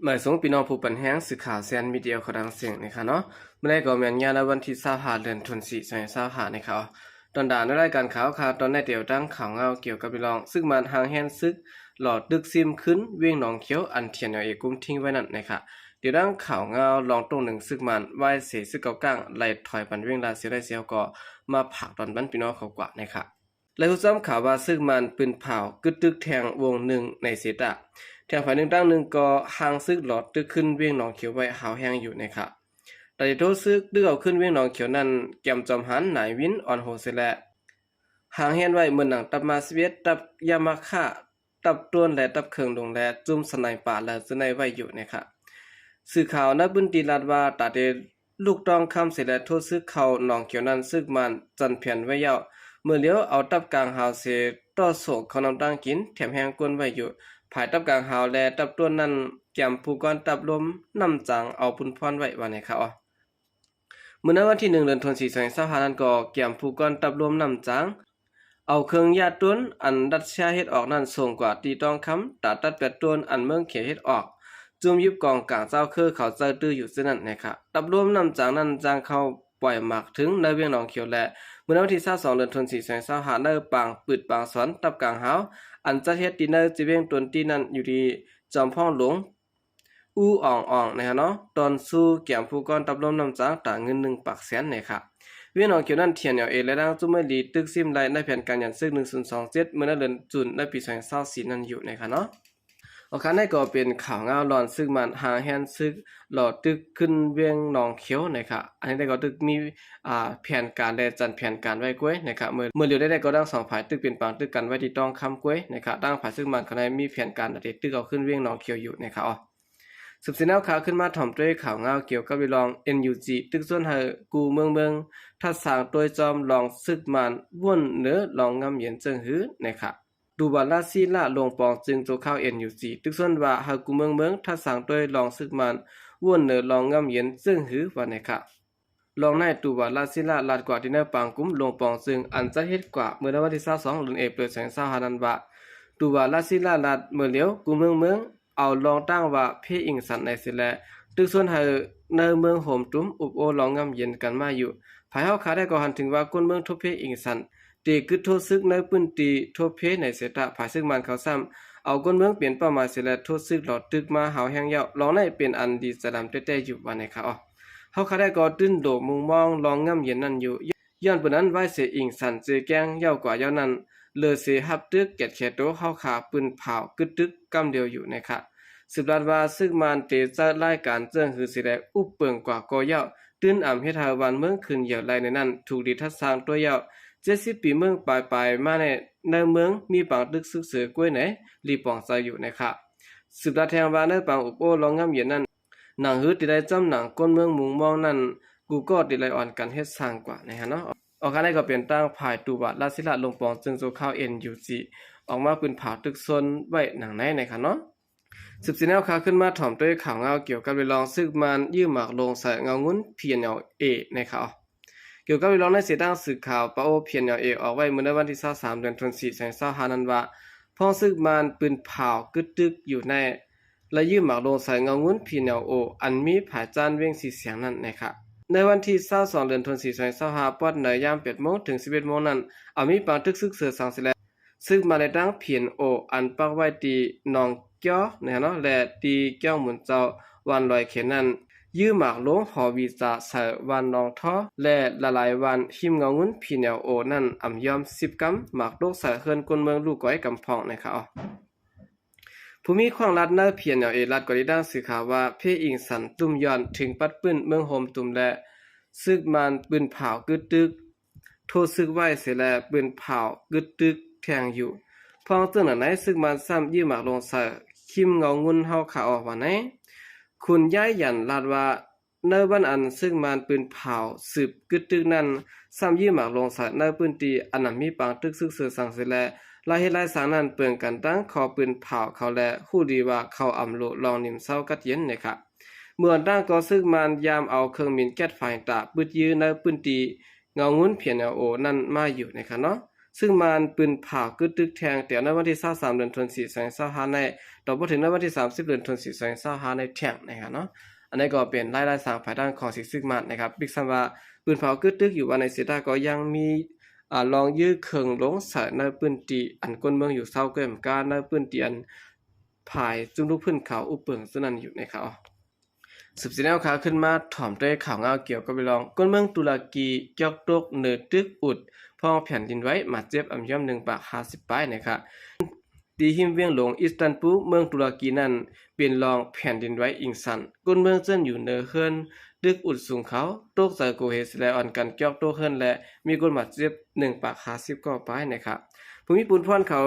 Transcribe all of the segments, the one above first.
ໝາຍສອງ ພີ່ນ້ອງຜູ້ປັນແຮງ ສື່ຂ່າວແຊນມີເດຍ ຂໍດັງເສັງ ນີ້ຄ່ະເນາະ. ມື້ນີ້ກໍແມ່ນຍາມໃນວັນທີຊາວຫ້າ ເດືອນທີສີ່ ສອງພັນຊາວຫ້າ ນີ້ຄ່ະ. ຕອນດານໃນລາຍການຂ່າວ ຂ່າວຕອນໃນ ຕຽວຕັ້ງຂ່າວງາວກ່ຽວກັບເລື່ອງ ຊຶກມານຫາງແຮນຊຶກ ຫຼໍ່ຕຶກຊິມຂຶ້ນ ວຽງໜອງຂຽວ ອັນ ທີເອັນແອລເອ ກຸມຖິ້ມໄວ້ນັ້ນ ນີ້ຄ່ະ. ຕຽວຕັ້ງຂ່າວງາວລອງໂຕ້ໜຶ່ງ ຊຶກມານ ວາຍເສຊຶກເກົ້າກ້າງ ໄລ່ຖອຍປັນວຽງລາຊຽວໄດ້ຊຽວ ກໍມາຝາກຕອນບັນພີ່ນ້ອງເຂົາກວ່າ ນີ້ຄ່ະ. ແລະ ຮູ້ຊ້ຳຂ່າວວ່າ ຊຶກມານປືນຜາວ ກຶດຕຶກແທງວົງໜຶ່ງໃນເຊຕະ ແທງຝ່າຍໜຶ່ງຕັ້ງໜຶ່ງກໍຫາງຊຶກຫຼໍ່ຕຶກຂຶ້ນວຽງໜອງຂຽວໄວ້ ຫາວແຮງຢູ່ ນີ້ຄ່ະ. ຕາເດໂທຊຶກ ຕຶກເອົາຂຶ້ນວຽງໜອງຂຽວນັ້ນ ແກມຈອມຫານ ນາຍວິນ ອ່ອນໂຮເຊແລະ ຫາງແຮນໄວ້ ເໝືອນໜັງ ທັບມາສິບເອັດ ທັບຢາມາຄາ ທັບໂຕນ ແລະ ທັບເຄິ່ງລຸງ ແລະ ຈຸ້ມສະໄນປາ ແລະ ຈະໄດ້ໄວ້ຢູ່ ນີ້ຄ່ະ. ສື່ຂ່າວໃນພື້ນທີ່ລາດວ່າ ຕາເດ ລູກຕ້ອງຄຳເສແລະ ໂທດຊຶກເຂົ້າໜອງຂຽວນັ້ນ ຊຶກມານຈັດແຜນໄວ້ແລ້ວ ເມື່ອຫຼຽວເອົາທັບກາງຫາວເສ ຕໍ່ສົ່ງເຂົ້ານ້ຳຕັ້ງກິນ ແຖມແຮງກົ້ນໄວ້ຢູ່. ຝ່າຍທັບກາງຫາວ ແລະ ທັບຕົ້ນນັ້ນ ກຽມຜູ້ກ້ອນທັບລົມນ້ຳຈາງ ເອົາປຸນພອນໄວ້ ວ່າແນວນັ້ນຄ່ະ. ເມື່ອໃນວັນທີໜຶ່ງ ເດືອນທີສີ່ ສອງພັນຊາວຫ້ານັ້ນ ກໍກຽມຜູ້ກ້ອນທັບລົມນ້ຳຈາງ ເອົາເຄື່ອງຢາຕົ້ນ ອັນຣັດເຊຍເຮັດອອກນັ້ນ ສົ່ງກວ່າທີ່ຕ້ອງຄຳ ຕາຕັດແປດຕົ້ນ ອັນເມືອງເຂເຮັດອອກ ຈຸ້ມຍຶບກອງກາງເຈົ້າເຄີເຂົາເຈົ້າຈື່ຢູ່ເຊັ່ນນັ້ນ ນີ້ຄ່ະ. ຕັບລວມນ້ຳຈາງນັ້ນ ຈາງເຂົ້າປ່ອຍໝາກເຖິງໃນວຽງໜອງຂຽວ ແລະ ເມື່ອໃນວັນທີຊາວສອງ ເດືອນທີສີ່ ສອງພັນຊາວຫ້າ ໃນປາງປຶດປາງສອນ ຕັບກາງຫາວ ອັນຈັດເຮັດທີ່ໃນຈະວຽງຕົນທີ່ນັ້ນ ຢູ່ທີ່ຈອມພອງຫຼວງ ອູ່ອ່ອງອ່ອງ ນີ້ຄ່ະເນາະ ຕອນຊູ່ແກມຜູ້ກ້ອນຕັບລວມນ້ຳຈາງ ຕາເງິນໜຶ່ງປາກແສນ ນີ້ຄ່ະ. ວຽງໜອງຂຽວນັ້ນ ທີເອັນແອລເອ ແລະ ນາງຈຸ້ມໄມລີ ຕຶກຊິມໄດ້ໃນແຜນການຢັນຊຶກ ໜຶ່ງສູນສອງເຈັດ ເມື່ອໃນເດືອນຈູນ ໃນປີສອງພັນຊາວສີ່ນັ້ນຢູ່ ນີ້ຄ່ະເນາະ. ໂອເຄ ນີ້ກໍເປັນຂ່າວງາວລອນຊຶກມານຫາງແຮນຊຶກ ຫຼໍ່ຕຶກຂຶ້ນວຽງໜອງຂຽວ ນີ້ຄ່ະ. ອັນນີ້ກໍຖືກມີ ອ່າ ແຜນການ ແລະ ຈັດແຜນການໄວ້ກ້ວຍ ນີ້ຄ່ະ. ເມື່ອ ເມື່ອຫຼຽວໄດ້ກໍທັງສອງຝ່າຍ ຕຶກເປັນປາງຕຶກກັນໄວ້ທີ່ຕ້ອງຄຳກ້ວຍ ນີ້ຄ່ະ. ທາງຝ່າຍຊຶກມານເຂົາໃນມີແຜນການທີ່ຕຶກເອົາຂຶ້ນວຽງໜອງຂຽວຢູ່ ນີ້ຄ່ະ. ສືບສຽນແນວຂ່າວຂຶ້ນມາ ຖອມດ້ວຍຂ່າວງາວກ່ຽວກັບເລື່ອງ ເອັນຢູຈີ ຕຶກຊວນໃຫ້ກູ່ເມືອງເມືອງ ທັດສ້າງໂດຍຈອມລອງຊຶກມານ ວົນເໜີລອງງາມເຢັນເຈິງຮື ນີ້ຄ່ະ. ຕູວາລາຊີລາ ຫຼວງປອງຈຶ່ງຊົ່ວຄາວ ເອັນຢູຈີ ຕຶກຊວນວ່າໃຫ້ກູ່ເມືອງເມືອງ ທັດສ້າງໂດຍລອງຊຶກມານ ວົນເໜີລອງງາມເຢັນເຈິງຮື ວ່າແນວນັ້ນຄ່ະ. ລອງນາຍຕູວາລາຊີລາ ລາດກວ່າທີ່ໃນປາງກຸ່ມຫຼວງປອງຈຶ່ງ ອັນຈັດເຮັດກວ່າເມື່ອໃນວັນທີຊາວສອງ ເດືອນເອເປີນ ສອງພັນຊາວຫ້ານັ້ນວ່າ ຕູວາລາຊີລາ ລາດເມື່ອຫຼຽວ ກູ່ເມືອງເມືອງ ເອົາລອງຕັ້ງວ່າເພອິງສັນ ໃນເສແລະ ຕຶກຊວນໃຫ້ໃນເມືອງໂຮມຕຸມ ອຸບໂອ້ລອງງາມເຢັນກັນມາຢູ່. ຝ່າຍເຮົາຂ້າໄດ້ກໍຫັນເຖິງວ່າ ກົ້ນເມືອງທົ່ວເພອິງສັນ ເຕກຶດໂທດຊຶກໃນພື້ນທີ່ທົ່ວເພໃນເສຕະ ຝ່າຍຊຶກມານເຂົາຊ້ຳ ເອົາກົ້ນເມືອງເປັນເປົ້າໝາຍເສແລະ ໂທດຊຶກຫຼໍ່ຕຶກມາຫາວແຮງແລ້ວ ລອງໃນເປັນອັນດີຈະດຳແຕ່ໆຢູ່ ວ່າແນວນັ້ນຄ່ະ. ເຮົາຂ້າໄດ້ກໍຕື່ນໂດມມຸງມອງລອງງາມເຢັນນັ້ນຢູ່ ຍ້ອນເປັນອັນວາຍເສອິງສັນເຈແກ້ງເຍົາກວ່າເຍົານັ້ນ ເລີເສຮັບຕຶກແກດແຂໂຕ ເຮົາຂ້າປືນຜາວກຶດຕຶກກຳດຽວຢູ່ ນີ້ຄ່ະ. ສືບລາດວ່າ ຊຶກມານເຕໃຊ້ລາຍການເຈິງຮືເສແລະ ອຸບເປິງກວ່າກໍເຍົາ ຕື່ນອຳເຮັດໃຫ້ບ້ານເມືອງຂຶ້ນເຢີາໄລ່ໃນນັ້ນ ຖືກດີທັດສ້າງຕົວເຍົາ ເຈັດສິບປີເມືອງປາຍໆມາໃນ ໃນເມືອງມີປາງຕຶກຊຶກເສີກ້ວຍໃນ ລີປອງໃຈຢູ່ ນີ້ຄ່ະ. ສືບລາດແທງວ່າ ໃນປາງອຸບໂອ້ລອງງາມເຢັນນັ້ນ ໜັງຮືທີ່ໄດ້ຈ້ຳໜັງກົ້ນເມືອງມຸງມອງນັ້ນ ກູ່ກໍທີ່ໄດ້ອອນກັນເຮັດສ້າງກວ່າ ນີ້ຫັ້ນເນາະ. ອອກມານີ້ກໍເປັນທາງຝ່າຍຕູວາລາຊີລາ ຫຼວງປອງຈຶ່ງຊົ່ວຄາວ ເອັນຢູຈີ ອອກມາປືນຜາວຕຶກຊົນໄວ້ໜັງໃນ ນີ້ຫັ້ນເນາະ. ສືບສຽນແນວຂ່າວຂຶ້ນມາ ຖອມດ້ວຍຂ່າວງາວກ່ຽວກັບເລື່ອງ ຊຶກມານຍື່ມໝາກລົງໃສ່ເງົາງຸ່ນ ພີເອັນແອລເອ ນີ້ຄ່ະ. ກ່ຽວກັບເລື່ອງໃນເສດທາງສື່ຂ່າວປາໂອ ພີເອັນແອລເອ ອອກໄວ້ເມື່ອໃນວັນທີຊາວສາມ ເດືອນທີສີ່ ສອງພັນຊາວຫ້ານັ້ນວ່າ ພວກຊຶກມານປືນຜາວກຶດຕຶກຢູ່ໃນ ແລະ ຍື່ມໝາກລົງໃສ່ເງົາງຸ່ນ ພີເອັນແອລໂອ ອັນມີຜາຍຈານວຽງສີແສງນັ້ນ ນີ້ຄ່ະ. ໃນວັນທີຊາວສອງ ເດືອນທີສີ່ ສອງພັນຊາວຫ້າ ປອດໃນຍາມແປດໂມງເຖິງສິບເອັດໂມງນັ້ນ ອາດມີປາງຕຶກຊຶກເສີສັງເສແລະ ຊຶກມານໃນທາງ ພີເອັນໂອ ອັນປັກໄວ້ທີ່ໜອງກ້ຽວ ນີ້ເນາະ ແລະ ທີ່ກຽງໝູນເຈົ້າ ບ້ານລອຍເຂນນັ້ນ ຍື່ມໝາກລົງຫໍວິຊາໃສ່ບ້ານໜອງທໍ່ ແລະ ຫຼາຍໆບ້ານ ຮິມເງົາງຸ່ນ ພີເອັນແອລໂອ ນັ້ນ ອຳຍອມສິບກຳ ໝາກຕົກໃສ່ເຮືອນຄົນເມືອງລູກກອຍກຳພອງ ນີ້ຄ່ະ. ຜູ້ມີຄວາມລັດໃນ ພີເອັນແອລເອ ລັດກວ່າທີ່ທາງສື່ຂ່າວວ່າ ເພອິງສັນ ຕຸ້ມຢອນ ເຖິງປັດປືນເມືອງໂຮມຕຸມ ແລະ ຊຶກມານປືນຜາວກຶດຕຶກ ໂທດຊຶກໄວ້ເສແລະ ປືນຜາວກຶດຕຶກແທງຢູ່. ພ້ອມເຊິ່ງນັ້ນໃນ ຊຶກມານຊ້ຳຍື່ມໝາກລົງໃສ່ ຮິມເງົາງຸ່ນເຮົາຂາອອກວ່າໃນ ຄຸນຍາຍຢັນ ລາດວ່າ ໃນວັນອັນຊຶກມານປືນຜາວສືບກຶດຕຶກນັ້ນ ຊ້ຳຍື່ມໝາກລົງໃສ່ໃນພື້ນທີ່ອັນນຳມີປາງຕຶກຊຶກເສີສັງເສແລະ ລາຍເຮັດລາຍສ້າງນັ້ນເປິງກັນຕັ້ງຂໍປືນຜາວເຂົາ ແລະ ຮູ້ດີວ່າເຂົາອຳໂລລອງນິມເຊົາກັດເຢັນ ນີ້ຄ່ະ. ເມື່ອອອນຕັ້ງກໍຊຶກມານຢາມເອົາເຄື່ອງໝິ່ນແກັດໄຟຕາປຶດຢື້ໃນພື້ນທີ່ເງົາງຸ່ນ ພີເອັນແອລໂອ ນັ້ນມາຢູ່ ນີ້ຄ່ະເນາະ. ຊຶ່ງມານປືນເຜົາກຶດຕຶກແທ່ງແຕ່ໃນວັນທີຊາວສາມ ເດືອນທັນວາ ສອງພັນຊາວຫ້າ ໃນ ຕໍ່ມາເຖິງໃນວັນທີສາມສິບ ເດືອນທັນວາ ສອງພັນຊາວຫ້າ ໃນແທ່ງນະຄະເນາະ. ອັນນີ້ກໍເປັນລາຍລາຍສ້າງພາຍທາງຂອງຊິກຊິກມັນນະຄັບ. ບິກຊຳວ່າປືນເຜົາກຶດຕຶກຢູ່ວ່າໃນເສດຕາກໍຍັງມີ ອາ ລອງຢື້ເຄື່ອງລົງໃສ່ໃນພື້ນທີ່ອັນຄົນເມືອງຢູ່ເຊົາ ແກ້ມກາໃນພື້ນທີ່ອັນຝ່າຍຊຸມລຸກພື້ນເຂົາອຸເປິງເຊິ່ງນັ້ນຢູ່ນະຄະ. ສືບສຽນແນວຂ່າວຂຶ້ນມາ ຖອມດ້ວຍຂ່າວງາວກ່ຽວກັບເລື່ອງຄົນເມືອງຕຸລະກີຈອກຕົກເໜືອຕຶກອຸດ ພ້ອມແຜ່ນດິນໄຫວ ບາດເຈັບອຳຍ່ອມໜຶ່ງຮ້ອຍຫ້າສິບປາຍນະຄະ. ທີ່ຮິມວຽງຫຼວງອິດຕັນບູ ເມືອງຕຸລະກີນັ້ນ ເປັນລອງແຜ່ນດິນໄຫວອິງສັນ ຄົນເມືອງເຊິ່ງຢູ່ເໜືອເຮືອນຕຶກອຸດສູງເຂົາ ຕົກໃຈໂກເຮດແລະອອນກັນຈອກຕົກເຮືອນ ແລະມີຄົນບາດເຈັບໜຶ່ງຮ້ອຍຫ້າສິບເກົ້າປາຍນະຄະ. ຜູ້ມີບຸນພອນເຂົາ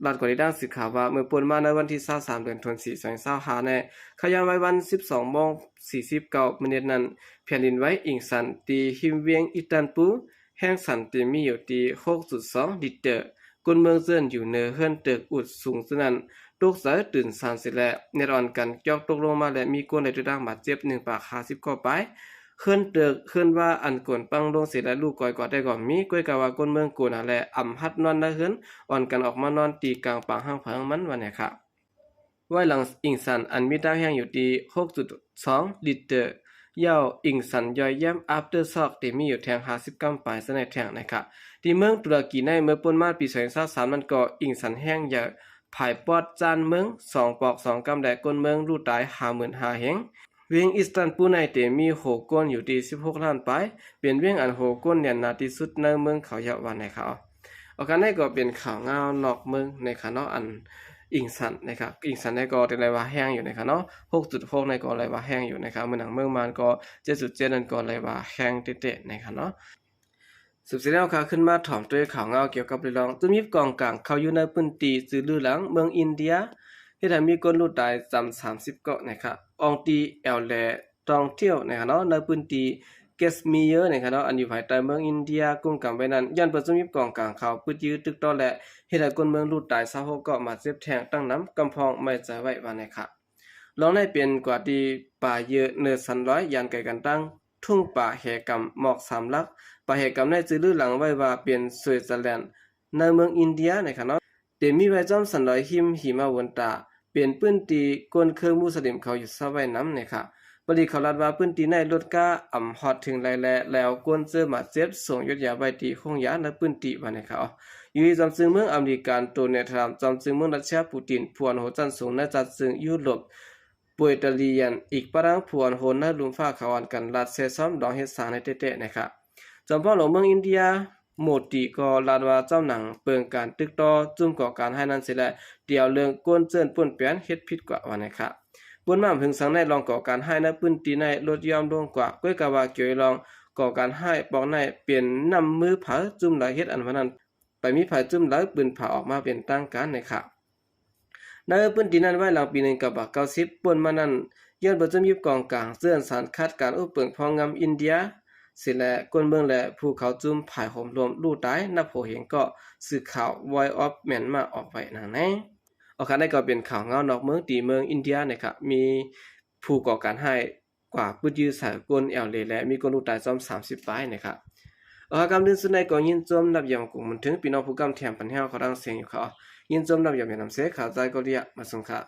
ລາດກອນຕິດຕາມສື່ຂ່າວວ່າ ເມື່ອປົນມາໃນວັນທີຊາວສາມ ເດືອນທັນວາ ສອງພັນຊາວຫ້າ ໃນຂະຍາມໄວວັນສິບສອງໂມງສີ່ສິບເກົ້າມິນິດນັ້ນ ແຜ່ນດິນໄຫວອິງສັນທີ່ຮິມວຽງອິດຕັນບູ ແຮງສັ່ນທີ່ມີຢູ່ທີ່ຫົກຈຸດສອງລິກເຕີ ຄົນເມືອງເຊິ່ງຢູ່ເໜືອເຮືອນຕຶກອຸດສູງເຊິ່ງນັ້ນ ຕົກໃຈຕື່ນສັ່ນເສຍແລ້ວ ແນດອອນກັນຈອກຕົກລົງມາ ແລະມີຄົນໄດ້ຮັບບາດເຈັບໜຶ່ງຮ້ອຍຫ້າສິບເກົ້າປາຍ. ເຮືອນຕຶກເຮືອນວ່າອັນໂກນປັງລົງເສຍແລ້ວ ລູກກອຍກວາດໄດ້ກໍມີ ກ້ອຍກາວ່າຄົນເມືອງໂກນແລ້ວ ອຳຫັດນອນໃນເຮືອນ ອອນກັນອອກມານອນທີ່ກາງປາງຫ້າງໃຜຫ້າງມັນວ່າແນວນະຄະ. ໄຫວຫຼັງອິງສັນອັນມີນ້ຳແຮງຢູ່ທີ່ຫົກຈຸດສອງລິກເຕີ ເຍົາວອິງສັນຍ່ອຍແຍ້ມ aftershock ທີ່ມີຢູ່ແທ່ງຫ້າສິບກຣາມປາຍໃນແທ່ງນະຄະ. ທີ່ເມືອງຕຸລະກີໃນເມື່ອປົນມາປີສອງພັນຊາວສາມນັ້ນກໍອິງສັນແຮງໃຫຍ່ ພາຍປອດຈານເມືອງສອງປອກສອງກຳ ແລະຄົນເມືອງລູກຕາຍຫ້າໝື່ນຫ້າແຮງ. ວຽງອິດຕັນບູໃນເຕມີໂຫຄົນຢູ່ທີ່ສິບຫົກລ້ານປາຍ ເປັນວຽງອັນໂຫຄົນແໜ້ນໜາທີ່ສຸດໃນເມືອງເຂົາເຍົາວວ່າແນວນະຄະ. ອອກມາໃນກໍເປັນຂ່າວງາວນອກເມືອງນະຄະເນາະ ອັນອິງສັນນະຄະ ອິງສັນໃນກໍຖືໄດ້ວ່າແຮງຢູ່ນະຄະເນາະ ຫົກຈຸດຫົກໃນກໍໄດ້ວ່າແຮງຢູ່ນະຄະ. ເມືອງໜັງເມືອງມານກໍເຈັດຈຸດເຈັດນັ້ນກໍໄດ້ວ່າແຮງແທ້ໆນະຄະເນາະ. ສືບສຽນແນວຂ່າວຂຶ້ນມາ ຖອມດ້ວຍຂ່າວງາວກ່ຽວກັບເລື່ອງຈຸດຫຍິບຂອງກາງເຂົ້າຢູ່ໃນພື້ນທີ່ຈື່ລືຫຼັງເມືອງອິນເດຍ ເຮັດໃຫ້ມີຄົນລູກຕາຍຈຳສາມສິບເກາະນະຄະ. ອອງຕີແອວແລ ທ່ອງທ່ຽວນະຄະເນາະ ໃນພື້ນທີ່ເກສມີເຢີນະຄະເນາະ ອັນຢູ່ພາຍໃຕ້ເມືອງອິນເດຍກຸມກຳໄວ້ນັ້ນ ຍ້ອນປະຊຸມຍິບກອງກາງເຂົາປຶດຢື້ຕຶກຕໍ່ ແລະເຮັດໃຫ້ຄົນເມືອງລູກຕາຍຊາວຫົກເກາະ ບາດເຈັບແທ່ງຕັ້ງນຳ ກຳພອງໄໝ້ໃຈໄວ້ວ່າແນວນະຄະ. ລອງໃນເປັນກວ່າທີ່ປາເຢີເນີຊັນລອຍ ຢ່າງໄກກັນຕັ້ງ ທຸງປາແຫກຳໝອກສາມຫຼັກ. ປາແຫກຳໃນຈື່ລືຫຼັງໄວ້ວ່າເປັນສວຍເຊີແລນ ໃນເມືອງອິນເດຍນະຄະເນາະ ເຕັມມີໄວ້ຈອມສັນດອຍຮິມຫິມະວົນຕາ ເປັນພື້ນທີ່ຄົນເຄີຍມຸສລິມເຂົາຢູ່ຊາວໄວ້ນຳນະຄະ. ປະລິດເຂົາລາດວ່າພື້ນທີ່ໃນລົດກາອຳຮອດເຖິງໄລແລ ແລ້ວຄົນເຈີບາດເຈັບສົ່ງຢົດຢາໄວ້ທີ່ໂຮງຢາໃນພື້ນທີ່ວ່າແນວນະຄະ. ຢູ່ທີ່ຈອມຈຶ່ງເມືອງອາເມລິກາໂດນັລ ທຣຳ ຈອມຈຶ່ງເມືອງຣັດເຊຍປູຕິນ ຜູ້ອັນໂຫຊັ້ນສູງໃນຈັດຈຶ່ງຢູໂຣບ ໂປຍຕາລີຢັນ ອີກປະທັງຜູ້ອັນໂຫນໃນລຸ່ມຟ້າເຂົາອັນກັນລັດແຊຊອມດອງເຮັດສ້າງໃນແທ້ໆນະຄະ. ຈອມພອນຫຼວງເມືອງອິນເດຍ ໂມດີ ກໍລາດວ່າຈອມໜັງເປິງການຕຶກຕໍ່ຈຸ້ມກໍ່ການຮ້າຍນັ້ນເສຍແລ້ວ ດຽວເລື່ອງກົນເຈີນປົນແປນເຮັດຜິດກວ່າວ່າແນວນະຄະ. ປົນມາຫຶງສັງໃນລອງກໍ່ການຮ້າຍໃນພື້ນທີ່ໃນລົດຢ່ອມລົງກວ່າ ກ້ອຍກາວ່າກ່ຽວລອງກໍ່ການຮ້າຍປອກໃນເປັນນ້ຳມືໃຜຈຸ້ມລາຍເຮັດອັນວ່ານັ້ນ ໄປມີໃຜຈຸ້ມລາຍປືນຜາອອກມາເປັນທາງການນະຄະ. ໃນພື້ນທີ່ນັ້ນໄວ້ຫຼັງປີໜຶ່ງເກົ້າຮ້ອຍເກົ້າສິບ ປົນມານັ້ນ ຍ້ອນປະຊຸມຍິບກອງກາງເຈີນສານຂັດການອຸບເປິງພອງງາມອິນເດຍເສຍແລ້ວ ຄົນເມືອງ ແລະ ຜູ້ເຂົ້າຈຸ້ມພາຍໂຮມລວມລູກຕາຍນັບຫົວເຮງເກາະ ສື່ຂ່າວ Voice of Myanmar ອອກໄວ້ນຳໃນ. ອອກມາໃນກໍເປັນຂ່າວງາວນອກເມືອງທີ່ເມືອງອິນເດຍນະຄະ ມີຜູ້ກໍ່ການຮ້າຍກວ່າປຶດຢື້ໃສ່ຄົນແອວເລ ແລະ ມີຄົນລູກຕາຍຈອມສາມສິບປາຍນະຄະ. ອອກມາກຳດິນສຸດໃນກໍຍິນຊົມນັບຢາມກົງບຸນເຖິງ ພີ່ນ້ອງຜູ້ກຳແຖມປັນແຮວເຂົ້າດັງສຽງຢູ່ຄະ. ຍິນຊົມນັບຢາມນຳເຊ ຂາວໃຈກໍເລຍມາສົ່ງຄະ.